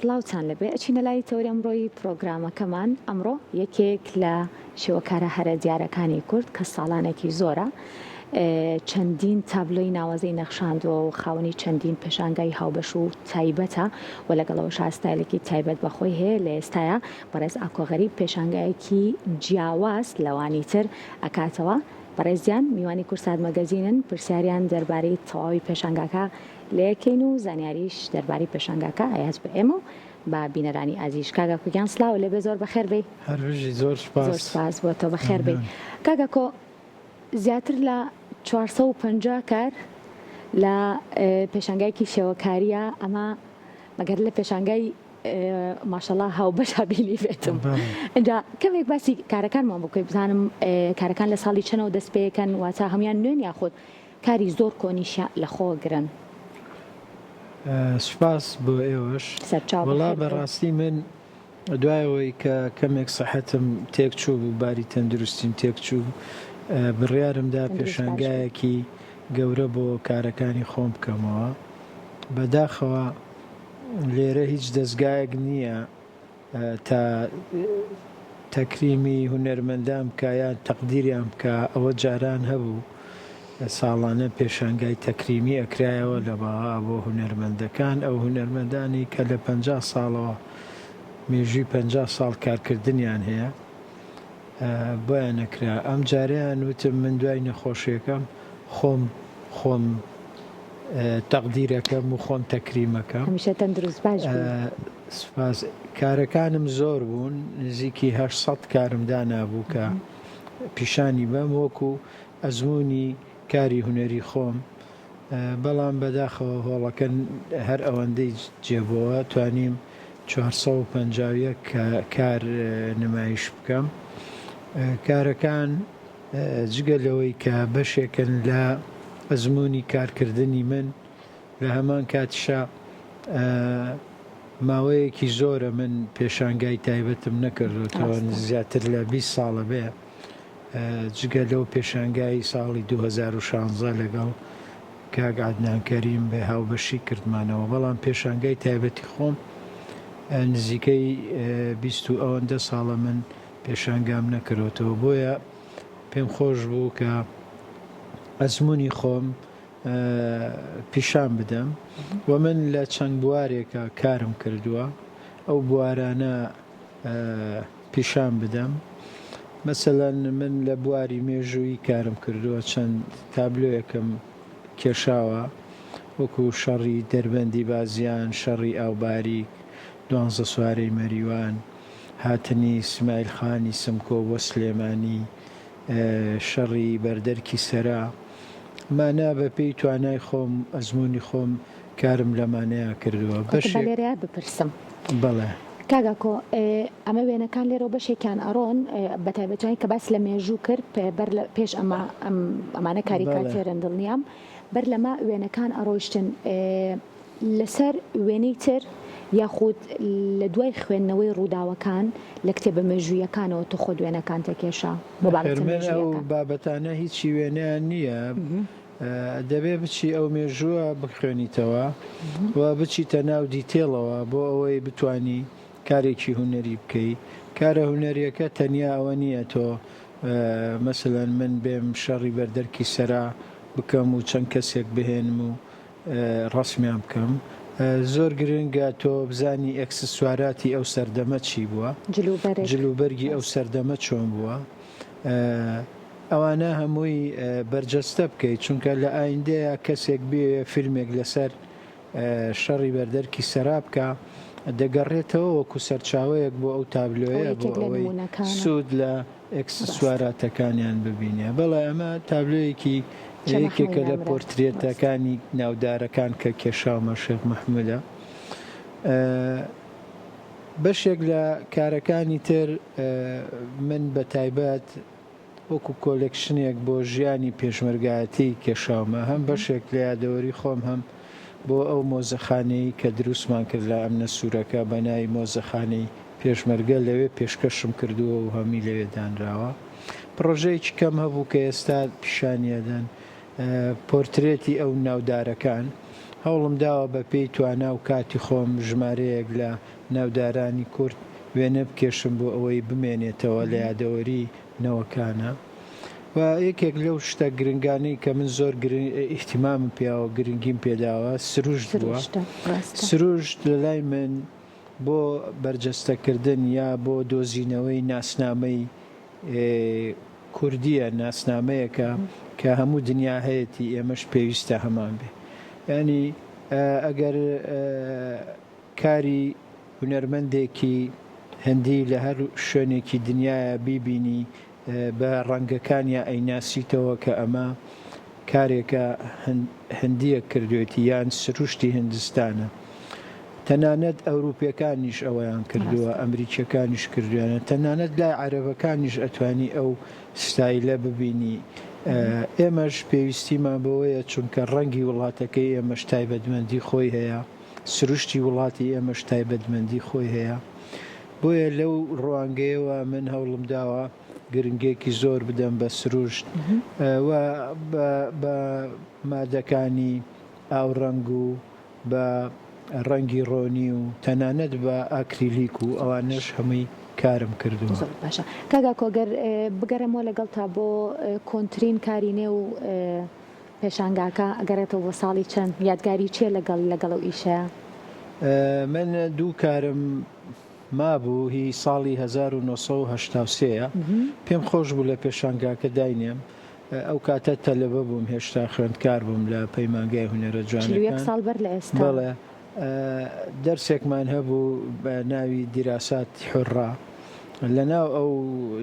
سڵاوتان لێبێ ئەچینە لای تەوەری ئەمڕۆی پڕۆگرامەکەمان ئەمڕۆ یەکێک لە شێوەکارە هەرە دیارەکانی کورد کە ساڵانێکی زۆرە چەندین تابلۆی ناوازەی نەخشاندووە و خاوەنی چەندین پێشانگای هاوبەش و تایبەتە و لەگەڵەوەشا ستایلێکی تایبەت بە خۆی هەیە لە ئێستایا بەڕێز ئاکۆ غەریب پێشانگایەکی جیاواز لەوانی تر ئەکاتەوە بەڕێزیان میوانی کوردسات مەگەزینن پرسیاریان دەربارەی تەواوی پێشانگاکە لێکەین و زانیاریش دەربارەی پێشانگاکە ئەیات بە ئێمە و بە بینەرانی ئازیز. کاک ئاکۆ گیان سڵاو لێبێ زۆر بەخێر بێی. هەر بژی زۆر سوپاس. زۆر سوپاس بۆ تۆ بەخێر بێی. کاک ئاکۆ زیاتر لە 450 کار لە پێشانگایەکی شێوەکاریە ئەمە مەگەر لە پێشانگای ماشەڵا هاوبەشا بینی بێتم ئینجا کەمێک باسی کارەکانمان بکەی بزانم کارەکان لە ساڵی چەنەوە دەست پێکەن واتە هەموان نوێن یاخود کاری زۆر کۆنیشە لەخۆ گرن. سوپاس بۆ ئێوەش. سەرچاو وەڵا بەخێر بێی. بەڕاستی من دوای ئەوەی کە کەمێک سەحەتم تێک چوو بوو باری تەندروستیم تێک چوو بڕیارم دا تەندروست باش بی. پێشانگایەکی گەورە بۆ کارەکانی خۆم بکەمەوە بەداخەوە لێرە هیچ دەزگایەک نییە تا تەکریمی هونەرمەندان بکا یان تەقدیریان بکا، ئەوە جاران هەبوو ساڵانە پێشانگای تەکریمی ئەکرایەوە لە بەغا بۆ هونەرمەندەکان، ئەو هونەرمەندانی کە لە 50 ساڵەوە مێژووی 50 ساڵ کارکردنیان هەیە بۆیان ئەکرا، ئەم جارەیان وتم من دوای نەخۆشیەکەم خۆم خۆم تەقدیرەکەم و خۆم تەکریمەکەم. هەمیشە تەندروست باش بی. سوپاس. کارەکانم زۆر بوون نزیکی 800 کارم دانابوو کە پیشانی بەم وەکو ئەزموونی کاری هونەری خۆم بەڵام بەداخەوە هۆڵەکە هەر ئەوەندەی جێبۆوە توانیم 451 کار نمایش بکەم کارەکان جگە لەوەی کە بەشێکن لە ئەزموونی کارکردنی من لە هەمان کاتیشا ماوەیەکی زۆرە من پێشانگای تایبەتم نەکردوتەوە زیاتر لە 20 ساڵە بێ جگە لەو پێشانگای ساڵی 2016 لەگەڵ کاک عەدنان کەریم بە هاوبەشی کردمانەوە بەڵام پێشانگای تایبەتی خۆم نزیکەی 20 و ئەوەندە ساڵە من پێشانگام نەکردوتەوە بۆیە پێم خۆش بوو کە ئەزمموی خۆم پیشان بدەم و من لە چەند بوارێکە کارم کردووە ئەو بوارانە پیشان بدەم مەسەلەن من لە بواری مێژوویی کارم کردووە چەند تابلۆیەکم کێشاوە وەکو شەڕی دەربەندی بازیان شەڕی ئاوباریک دوانزە سوارەی مەریوان هاتنی سمایل خانی سمکۆ بۆ سلێمانی شەڕی بەردەرکی سەرا مانا بە پێی توانای خۆم ئەزموونی خۆم کارم لەمانەیا کردووە کاکە با بەشێک لێرەیا بپرسم. بەڵێ. کاک ئاکۆ ئەمە وێنەکان لێرەوە بەشێکیان ئەڕۆن بە تایبەتیانی کە باس لە مێژوو کرد بەر لە پێش ئەمە ئەمانە بەڵێ. کاریکاتێرن دڵنیام بەر لەمە وێنەکان ئەڕۆیشتن لەسەر وێنەی تر یاخود لە دوای خوێندنەوەی ڕووداوەکان لە کتێبە مێژوویەکانەوە تۆ خۆت وێنەکانتە کێشا بۆ نەخێر بابەتە من ئەو مێژوویەکان؟ بابەتانە هیچی وێنەیان نییە دەبێ بچی ئەو مێژووە بخوێنیتەوە و بچیتە ناو detail ەوە بۆ ئەوەی بتانی کارێکی هونەری بکەی کارە هونەریەکە تەنیا ئەوە نییە تۆ مەسەلەن من بێم شەڕی بەردەرکی سەرا بکەم و چەند کەسێک بهێنم و ڕەسمیان بکەم زۆر گرنگە تۆ بزانی ئێکسسواراتی ئەو سەردەمە چی بووە جلوبەرگی ئەو سەردەمە چۆن بووە ئەوانە هەمووی بەرجەستە بکەیت چونکە لە ئایندەیە کەسێک بێ فیلمێک لەسەر شەڕی بەردەرکی سەرا بکە دەگەڕێتەوە وەکو سەرچاوەیەک بۆ ئەو تابلۆیە بۆ ئەوەی سوود لە ئێکسسواراتەکانیان ببینێ. بەڵێ ئەمە تابلۆیەکی یەکێکە لە پۆرترێتەکانی ناودارەکان کە کێشاومە شێخ مەحمودە. بەشێک لە کارەکانی تر من بە تایبەت وەکو collection ێک بۆ ژیانی پێشمەرگایەتی کێشاومە هەم بەشێک لە یادەوەری خۆم هەم بۆ ئەو مۆزەخانەی کە دروستمان کرد لە ئەمنە سوورەکە بە ناوی مۆزەخانەی پێشمەرگە لەوێ پێشکەشم کردووە و هەمی لەوێ دانراوە. پڕۆژەیەکی کەم هەبوو کە ئێستا پیشانی ئەدەن، پۆرترێتی ئەو ناودارەکان. هەوڵم داوە بە پێی توانا و کاتی خۆم ژمارەیەک لە ناودارانی کورد وێنە بکێشم بۆ ئەوەی بمێنێتەوە لە یادەوەری نەوەکانا و یەکێک لەو شتە گرنگانەی کە من زۆر ئیهتیمامم پێیاوە گرنگیم پێداوە سروشت بووە. سروشت لە لای من بۆ بەرجەستەکردن یا بۆ دۆزینەوەی ناسنامەی کوردییە، ناسنامەیەکە کە هەموو دنیا هەیەتی ئێمەش پێویستە هەمان بێ. یانی ئەگەر کاری هونەرمەندێکی هندی لە هەر شوێنێکی دنیایە بیبینی بە ڕەنگەکانیا ئەیناسیتەوە کە ئەمە کارێکە هندیەک کردوێتی یان سروشتی هندستانە. تەنانەت ئەوروپیەکانیش ئەوەیان کردووە، ئەمریکیەکانیش کردویانە، تەنانەت لای عەرەبەکانیش ئەتوانی ئەو ستایلە ببینی. ئێمەش پێویستیمان بەوەیە چونکە ڕەنگی وڵاتەکەی ئێمەش تایبەتمەندی خۆی هەیە، سروشتی وڵاتی ئێمەش تایبەتمەندی خۆی هەیە. بۆیە لەو ڕوانگەیەوە من هەوڵم داوە گرنگێکی زۆر بدەم بە سروشت و بە مادەکانی ئاوڕەنگ و بە ڕەنگی ڕۆنی و تەنانەت بە ئاکریلیک و ئەوانەش هەمووی کارم کردووە. زۆر باشە کاک ئاکۆ گەر بگەڕێمەوە لەگەڵتا بۆ کۆنترین کاری نێو پێشانگاکە ئەگەڕێتەوە بۆ ساڵی چەند؟ یادگاری چیە لەگەڵ لەگەڵ ئەو ئیشەیا؟ من دوو کارم مابوو هی ساڵی 1983 یە پێم خۆش بوو لە پێشانگاکە داینێم ئەو کاتە تەلەبە بووم هێشتا خوێندکار بووم لە پەیمانگای هونەرە 41 جوانەکان ساڵ بەر لە ئێستا. بەڵێ دەرسێکمان هەبوو بە ناوی دیراسات حوڕە لەناو ئەو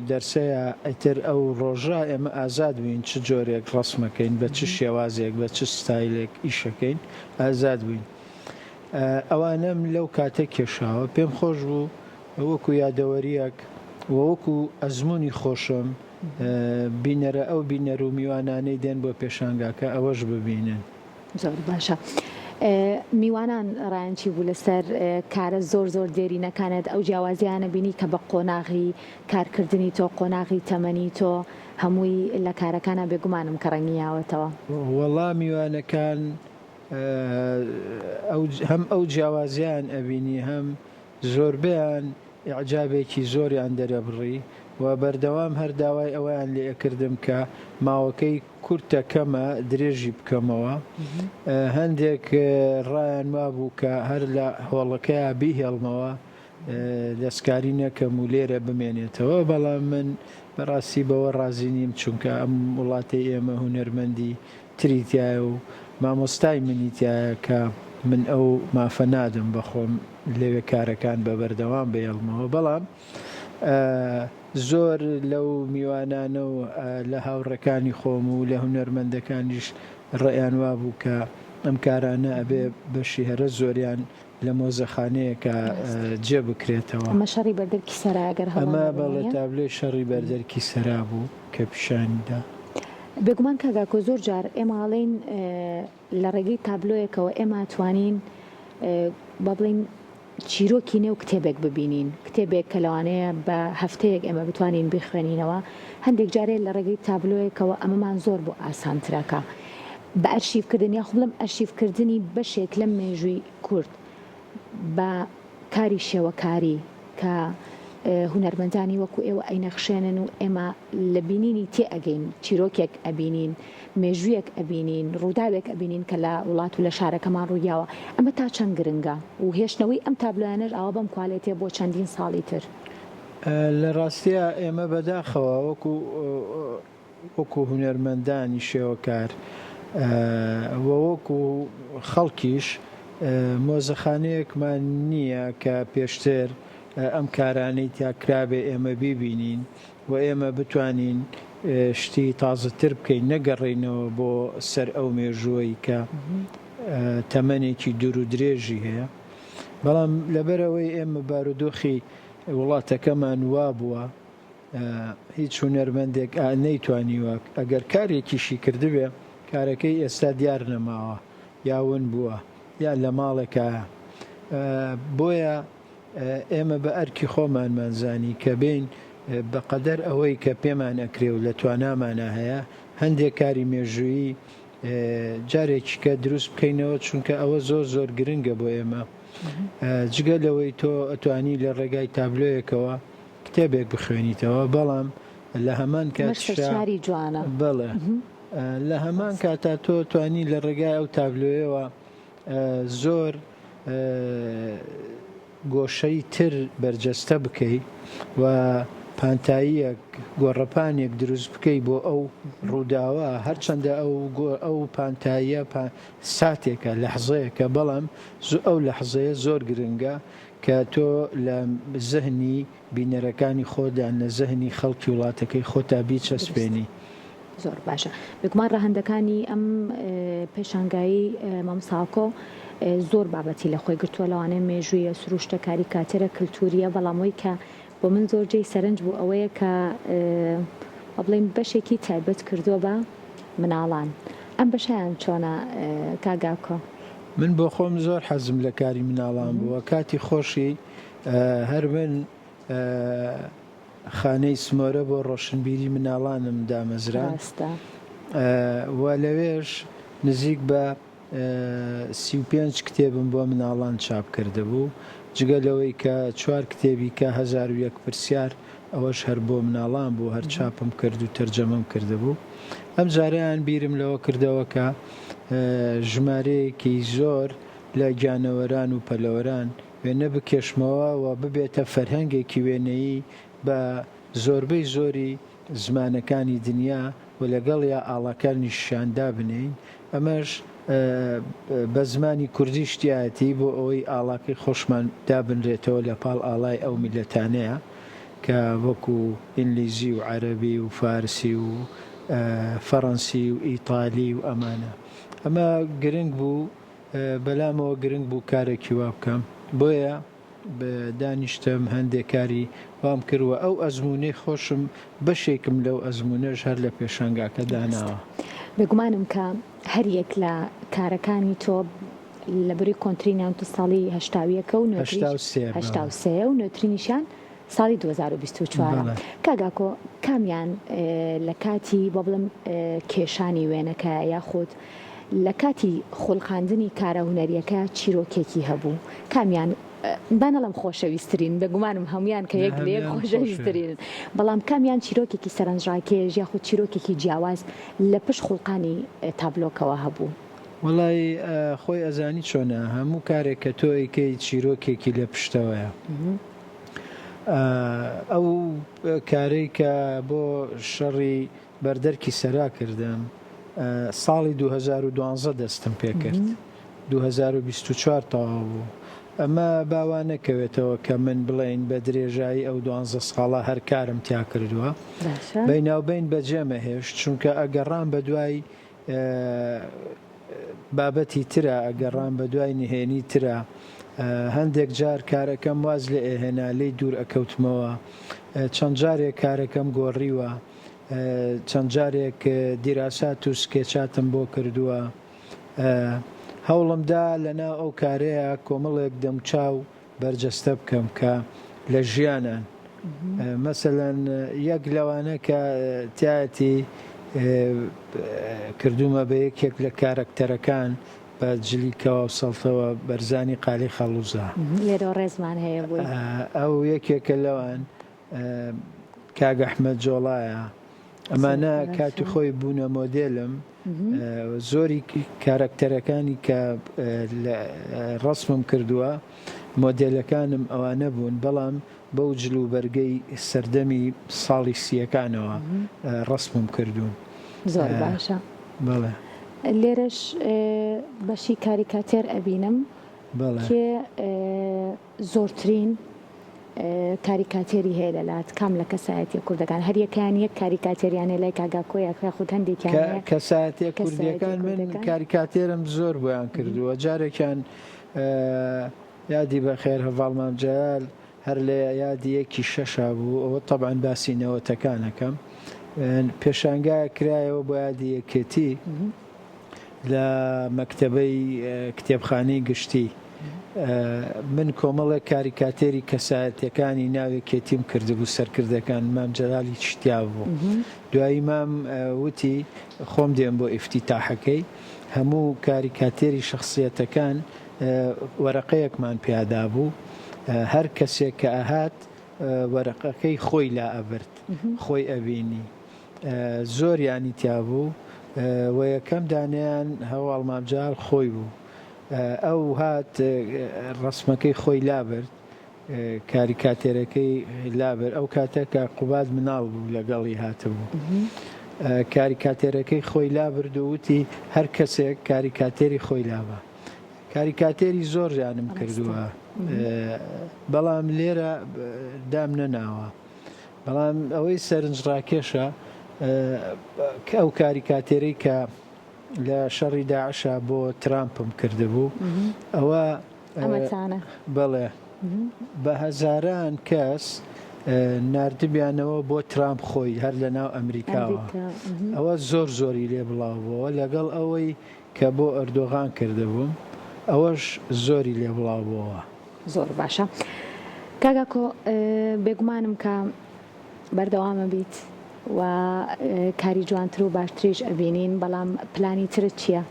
دەرسەیا ئیتر ئەو ڕۆژە ئێمە ئازاد بووین چ جۆرێک ڕەسمەکەین بە چ شێوازێک بە چ ستایلێک ئیشەکەین ئازاد بووین ئەوانەم لەو کاتە کێشاوە پێم خۆش بوو وەکو یادەوەریەک و وەکو ئەزموونی خۆشم بینەرە ئەو بینەر و میوانانەی دێن بۆ پێشانگاکە ئەوەش ببینن. زۆر باشە میوانان ڕایان چی بوو لەسەر کارە زۆر زۆر دێرینەکانت ئەو جیاوازیانە بینی کە بە قۆناغی کارکردنی تۆ قۆناغی تەمەنی تۆ هەمووی لە کارەکانە بێگومانم کە ڕەنگی یاوەتەوە. وەڵا میوانەکان ئەو هەم ئەو جیاوازیان ئەبینی هەم زۆربەیان ئیعجابێکی زۆریان دەرەبڕی و بەردەوام هەر داوای ئەوەیان لێ ئەکردم کە ماوەکەی کورتە کەمە درێژی بکەمەوە. هەندێک ڕایان وابوو کە هەر لە هۆڵەکەیا بیهێڵمەوە دەستکاری نەکەم و لێرە بمێنێتەوە، بەڵام من بەڕاستی بەوە ڕازی نیم چونکە ئەم وڵاتەی ئێمە هونەرمەندی تری تیایە و مامۆستای منی تیایە کە من ئەو مافە نادەم بە خۆم لەوێ کارەکان بە بەردەوام بهێڵمەوە بەڵام زۆر لەو میوانانە و لە هاوڕێکانی خۆم و لە هونەرمەندەکانیش ڕێیان وابوو کە ئەم کارانە ئەبێ بەشی هەرە زۆریان لە مۆزەخانەیەکا جێ بکرێتەوە. ئەمە شەڕی بەردەرکی سەرا گەر هەڵە ئەمە بەڵێ تابلۆی شەڕی بەردەرکی سەرا بوو کە پیشانی دا. بێگومان کاک ئاکۆ زۆر جار ئێمە ئەڵێین لە ڕێگەی تابلۆیەکەوە ئێمە ئەتوانین با بڵێین چیرۆکی نێو کتێبێک ببینین، کتێبێک کە لەوانەیە بە هەفتەیەک ئێمە بتوانین بیخوێنینەوە، هەندێک جارێ لە ڕێگەی تابلۆیەکەوە ئەمەمان زۆر بۆ ئاسانترەکە. بە ئەرشیفکردن یاخود بڵێم ئەرشیفکردنی بەشێک لەم مێژووی کورد بە کاری شێوەکاری کە هونەرمەندانی وەکو ئێوە ئەینەخشێنن و ئێمە لە بینینی تێ ئەگەین، چیرۆکێک ئەبینین، مێژوویەک ئەبینین، ڕووداوێک ئەبینین کە لە وڵات و لە شارەکەمان ڕوویاوە، ئەمە تا چەند گرنگە و هێشتنەوەی ئەم تابلۆیانەش ئاوا بەم کوالێتیە بۆ چەندین ساڵی تر؟ لە ڕاستیا ئێمە بەداخەوە وەکو وەکو هونەرمەندانی شێوەکار و وەکو خەڵکیش مۆزەخانەیەکمان نییە کە پێشتر ئەم کارانەی تیا کرابێ ئێمە بیبینین و ئێمە بتوانین شتی تازەتر بکەین نەگەڕێینەوە بۆ سەر ئەو مێژووەی کە تەمەنێکی دوور و درێژی هەیە بەڵام لەبەرئەوەی ئێمە بارودۆخی وڵاتەکەمان وابووە هیچ هونەرمەندێک نەیتوانیوە ئەگەر کارێکیشی کردبێ کارەکەی ئێستا دیار نەماوە یا ون بووە یا لە ماڵێکایە بۆیە ئێمە بە ئەرکی خۆمانمان زانی کە بێین بەقەدەر ئەوەی کە پێمان ئەکرێ و لە توانامانا هەیە هەندێک کاری مێژوویی. جارێکی کە دروست بکەینەوە چونکە ئەوە زۆر زۆر گرنگە بۆ ئێمە جگە لەوەی تۆ ئەتوانی لە ڕێگای تابلۆیەکەوە کتێبێک بخوێنیتەوە بەڵام لە هەمان کاتیشا جوانە بەڵێ لە هەمان کاتا تۆ توانی لە ڕێگای ئەو تابلۆیەوە زۆر گۆشەی تر بەرجەستە بکەی و پانتاییەک، گۆڕەپانێک دروست بکەی بۆ ئەو ڕووداوە، هەرچەندە ئەو ئەو پانتاییە ساتێکە، لەحزەیەکە، بەڵام ئەو لەحزەیە زۆر گرنگە کە تۆ لە زهنی بینەرەکانی خۆت یان لە زهنی خەڵکی وڵاتەکەی خۆتا بیچەسپێنی. زۆر باشە بێگومان ڕەهەندەکانی ئەم پێشانگایەی مامۆستا ئاکۆ زۆر بابەتی لە خۆی گرتووە لەوانەیە مێژوویە سروشتە کاریکاتێرە کلتوریە بەڵام وەی کە بۆ من زۆر جێی سەرنج بوو ئەوەیە کە با بڵێین بەشێکی تایبەت کردووە بە مناڵان ئەم بەشیان چۆنە کاک ئاکۆ؟ من بۆ خۆم زۆر حەزم لە کاری مناڵان بووە کاتی خۆشی هەر من خانەی سمۆرە بۆ ڕۆشنبیری مناڵانم دامەزراند و لەوێش نزیک بە 35 کتێبم بۆ مناڵان چاپ کردبوو، جگە لەوەی کە چوار کتێبی کە 1001 پرسیار ئەوەش هەر بۆ مناڵان بوو هەر چاپم کرد و تەرجەمەم کردبوو. ئەم جارەیان بیرم لەوە کردەوە کە ژمارەیەکی زۆر لە گیانەوەران و پەلەوەران وێنە بکێشمەوە و ببێتە فەرهەنگێکی وێنەیی بە زۆربەی زۆری زمانەکانی دنیا و لەگەڵیا ئاڵاکانیشیان دابنێین، ئەمەش بە زمانی کوردیش تیایەتی بۆ ئەوەی ئاڵاکەی خۆشمان دابنرێتەوە لە پاڵ ئاڵای ئەو میللەتانەیا کە وەکو ئینگلیزی و عەرەبی و فارسی و فەڕەنسی و ئیتالی و ئەمانە. ئەمە گرنگ بوو. بەلامەوە گرنگ بوو کارێکی وا بکەم بۆیە دانیشتم هەندێک کاری وام کرد و ئەو ئەزموونەی خۆشم بەشێکم لەو ئەزموونەش هەر لە پێشانگاکە داناوە. بێگومانم کە هەر یەک لە کارەکانی تۆ لە بەری کۆنترینیان تۆ ساڵی هەشتاویەکە و نوێتریش 83 و نوێترینیشیان ساڵی 2024 ە. کاک ئاکۆ کامیان لە کاتی با بڵێم کێشانی وێنەکە یاخود لە کاتی خولقاندنی کارە هونەریەکە چیرۆکێکی هەبوو کامیان با نەڵێم خۆشەویسترین بێگومانم هەمویان کە یەک لە یەک خۆشەویسترین بەڵام کامیان چیرۆکێکی سەرنجڕاکێش یاخود چیرۆکێکی جیاواز لە پشت خوڵقانی تابلۆکەوە هەبوو؟ وەڵای خۆی ئەزانی چۆنە هەموو کارێک کە تۆ ئەیکەی چیرۆکێکی لە پشتەوەیە ئەو کارەی کە بۆ شەڕی بەردەرکی سەرا کردم ساڵی 2012 دەستم پێکرد 2024 تەواو بوو ئەمە با وا نەکەوێتەوە کە من بڵێین بە درێژایی ئەو دوانزە ساڵە هەر کارم تیا کردووە بەیناوبەین بەجێمە هێشت چونکە ئەگەڕام بە دوای بابەتی ترە ئەگەڕام بە دوای نهێنی ترە هەندێک جار کارەکەم واز لێ ئێهێنا لێی دوور ئەکەوتمەوە چەند جارێک کارەکەم گۆڕیوە چەند جارێک دیراسات و سکێچاتم بۆ کردووە. هەوڵم دا لەناو ئەو کارەیا کۆمەڵێک دەموچاو بەرجەستە بکەم کە لە ژیانان. مەسەلەن یەک لەوانە کە تیایەتی کردوومە بە یەکێک لە کارەکتەرەکان بە جلی کەوا و سەڵتەوە بەرزانی قالی خەڵوزە. لێرەوە ڕێزمان هەیە بۆی. ئەو یەکێکە لەوان. کاک ئەحمەد جۆڵایە ئەمانە کاتی خۆی بوونە مۆدێلم زۆری کارەکتەرەکانی کە ڕسمم کردووە مۆدێلەکانم ئەوانە بوون بەڵام بەو جل و بەرگەی سەردەمی ساڵی سیەکانەوە ڕسمم کردوون زۆر باشە بەڵێ لێرەش بەشی کاریکاتێر ئەبینم کێ زۆرترین کاریکاتێری هەیە لەلات کام لە کەسایەتیە کوردەکان هەر یەکەیان یەک کاریکاتێریان هەیە لای کاک ئاکۆ یاخود هەندێکیان هەیە کەسایەتیە کوردیەکان من کاریکاتێرم زۆر بۆیان کردووە جارێکیان یادی بەخێر هەڤاڵ مام جەلال هەر لە یادی یەکی شەشا بوو ئەوە تەبعەن باسی نەوەتەکانەکەم پێشانگایە کرایەوە بۆ یادی یەکێتی لە مەکتەبەی کتێبخانەی گشتی. من کۆمەڵێک کاریکاتێری کەسایەتیەکانی ناو یەکێتیم کردبوو سەرکردەکان مام جەلالیش تیا بوو دوایی مام وتی خۆم دێم بۆ ئیفتیتاحەکەی هەموو کاریکاتێری شەخسیەتەکان وەرەقەیەکمان پیادابوو هەر کەسێک کە ئەهات وەرەقەکەی خۆی لا ئەبرد خۆی ئەبینی زۆریانی تیا بوو و یەکەم دانەیان هەواڵ مام جەلال خۆی بوو ئەو هات ڕەسمەکەی خۆی لابرد کاریکاتێرەکەی لابرد ئەو کاتە کە قوباد مناڵ بوو لەگەڵی هاتبوو کاریکاتێرەکەی خۆی لابرد و وتی هەر کەسێک کاریکاتێری خۆی لابا کاریکاتێری زۆریانم کردووە بەڵام لێرە دام نەناوە بەڵام ئەوەی سەرنجڕاکێشە کە ئەو کاریکاتێرەی کە لە شەڕی داعشا بۆ ترامپم کردبوو ئەوە بەڵێ بە هەزاران کەس ناردبیانەوە بۆ ترامپ خۆی هەر لە ناو ئەمریکاوە ئەوە زۆر زۆری لێ بڵاو بووەوە لەگەڵ ئەوەی کە بۆ ئەردۆغان کردبووم ئەوەش زۆری لێ بڵاو بۆوە. زۆر باشە کاک ئاکۆ بێگومانم کە بەردەوامە بیت و کاری جوانتر و باشتریش ئەبینین بەڵام پلانی ترت چییە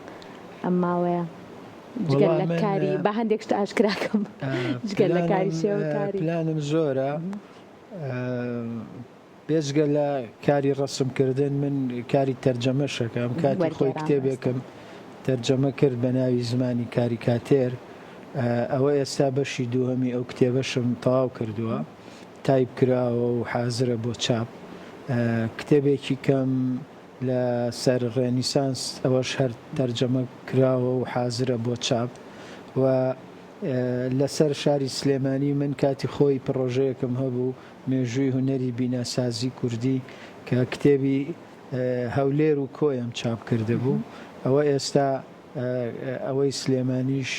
ئەم ماوەیە جگەل لە کاری بە هەندێک شت ئاشکراکەم جگەل لە کاری شێوەکاری پلانم زۆرە بێجگە لە کاری ڕەسم کردن من کاری تەرجەمەش ئەکەم، کاتی خۆی کتێبێکم تەرجەمە کرد بە ناوی زمانی کاریکاتێر، ئەوە ئێستا بەشی دووهەمی ئەو کتێبەشم تەواو کردووە، تایپ کراوە و حازرە بۆ چاپ. کتێبێکی کەم لە سەر ڕێنیسانس ئەوەش هەر تەرجەمە کراوە و حازرە بۆ چاپ و لە سەر شاری سلێمانی من کاتی خۆی پڕۆژەیەکم هەبوو مێژووی هونەری بیناسازی کوردی کە کتێبی هەولێر و کۆیەم چاپ کردبوو ئەوە ئێستا ئەوەی سلێمانیش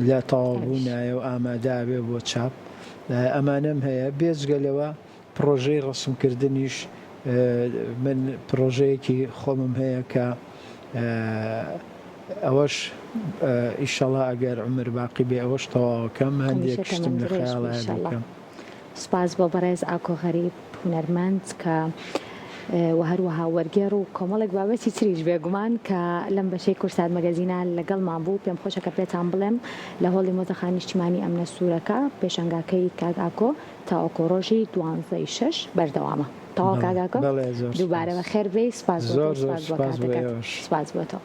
لە تەواوبوونایە و ئامادە ئەبێ بۆ چاپ ئەمانەم هەیە بێجگە لەوە پڕۆژەی ڕەسمکردنیش من پڕۆژەیەکی خۆمم هەیە کە ئەوەش ئیشەڵا ئەگەر عومر باقی بێ ئەوەش تەواوەکەم هەندێک شتم لە خەیاڵایە بیکەم. سوپاس بۆ بەڕێز ئاکۆ غەریب هونەرمەند کە و هەروەها وەرگێڕ و کۆمەڵێک بابەتی تریش بێگومان کە لەم بەشەی کورسات مەگەزینە لەگەڵمان بوو پێم خۆشە کە پێتان بڵێم لە هۆڵی مۆزەخانی نیشتیمانی ئەمنە سوورەکە پێشەنگاکەی کاک ئاکۆ تاوەکۆ ڕۆژی دوانزەی شەش بەردەوامە تەواو کاک ئاکۆ دووبارە بەخێر بێی سوپاس بۆ تۆ سوپاس بۆ کاتەکەت سوپاس بۆ تۆ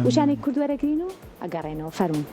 وشانێکی کورد وەرەگرین و ئەگەڕێنەوە فەرموون.